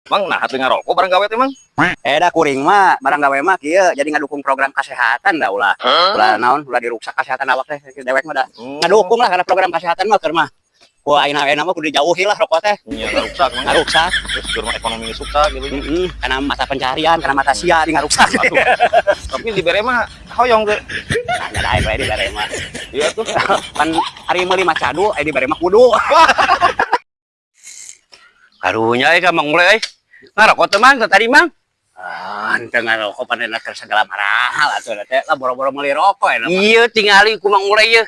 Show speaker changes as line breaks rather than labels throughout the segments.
Mang, nah atuh ngarokok barang gawe teh, Mang.
Eh, da kuring mah barang gawe mah kieu, jadi ngadukung program kesehatan da ulah. Ulah naon, ulah diruksak kesehatan awak teh dewek mah da. Ngadukung lah karena program kesehatan mah keur mah. Ku ayeuna ayeuna mah kudu dijauhi lah rokok teh.
Iya, ngaruksak, Mang.
Ngaruksak.
Terus keur mah ekonomi suksa gitu nya.
Heeh, karena mata pencarian, karena mata sia di ngaruksak.
Atuh. Tapi dibere mah hoyong teh.
Nah, da aing we dibere mah.
Iya tuh.
Pan ari meuli mah cadu, eh dibere mah kudu.
Karunya euy ka Mang Ule euy. Ngarokok teh, Mang, tadi, Mang.
Ah, henteu ngarokok pan enak keur segala marahal atuh teh. Lah boro-boro meuli rokok enak.
Iya, tingali ku Mang Ule ieu.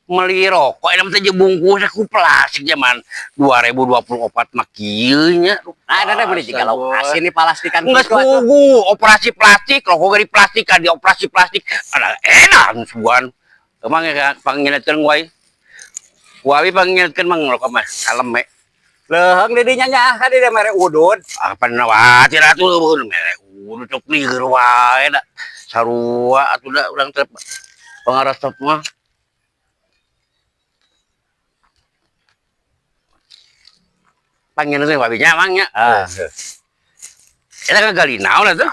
Meuli rokok enak teh bungkusna ku plastik zaman 2024 mah kieu nya.
Nah, eta teh meuli jiga lauk asin di plastikan
Geus
kitu atuh.
pugu operasi plastik, rokok ge di plastik, di operasi plastik. Ada enak sugan. Emang ya panginatkeun wae. Wae panginatkeun Mang rokok mah kalem we.
Leuheung di dinya nya kan di mere udud.
Apa watir atuh mere udud cok lieur wae da. Sarua atuh da urang teh pangaresep mah. Panginatkeun wae nya Mang nya.
Ah.
Eta ngagali naon atuh?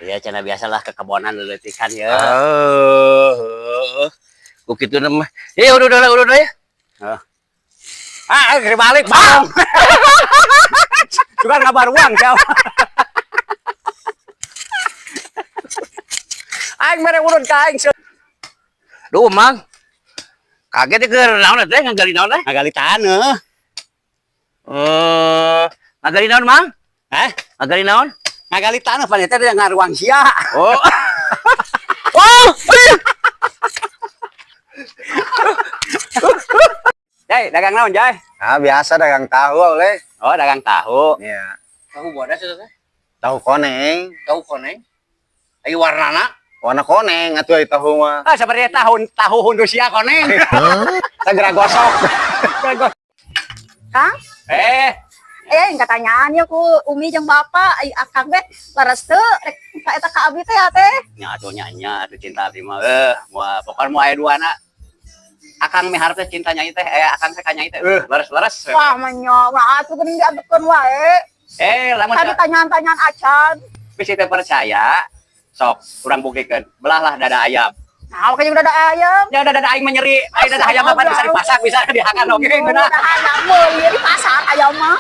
Iya, cenah biasalah kekebonan leuleutikan ya.
Eh, ku kitu mah. Eh, udah ya.
Ah, eh, balik, Bang. Juga ngabar uang, jauh. Aing mere urut ka aing.
Duh, Mang. Kaget keur naon teh ngagali naon teh?
Ngagali taneuh.
Eh, ngagali naon, Mang?
Hah?
Ngagali naon?
Ngagali taneuh pan eta ngaruang sia.
Oh. Oh, iya.
Jai, dagang naon, Jai?
Ah, biasa dagang tahu oleh.
Oh, dagang tahu.
Iya.
Tahu bodas itu teh.
Tahu koneng.
Tahu koneng. Ai warnana?
Warna koneng atuh ai tahu mah.
Ah, seperti tahu tahu Hundusia koneng.
Segera gosok.
Kang,
Eh,
eh katanyaan ya ku Umi jeung Bapak, ai akang teh leres teu rek ka eta ka abi teh ya teh.
Nya atuh nya nya atuh cinta abdi mah. Eh, moal pokon moal aya duana. Akang miharep teh cinta nyai teh, eh akang teh ka nyai teh. Eh, leres-leres.
Wah, menya, wah atuh geuning diabekeun wae.
Eh, lamun
Tadi tanyaan-tanyaan acan.
bisi teu percaya, sok urang buktikeun. Belahlah dada ayam.
Nah, makanya dada ayam.
Ya dada aing mah nyeri. Ai dada ayam mah pan bisa dipasak, bisa dihakan oge geunah.
Dada ayam meuli di pasar ayam mah.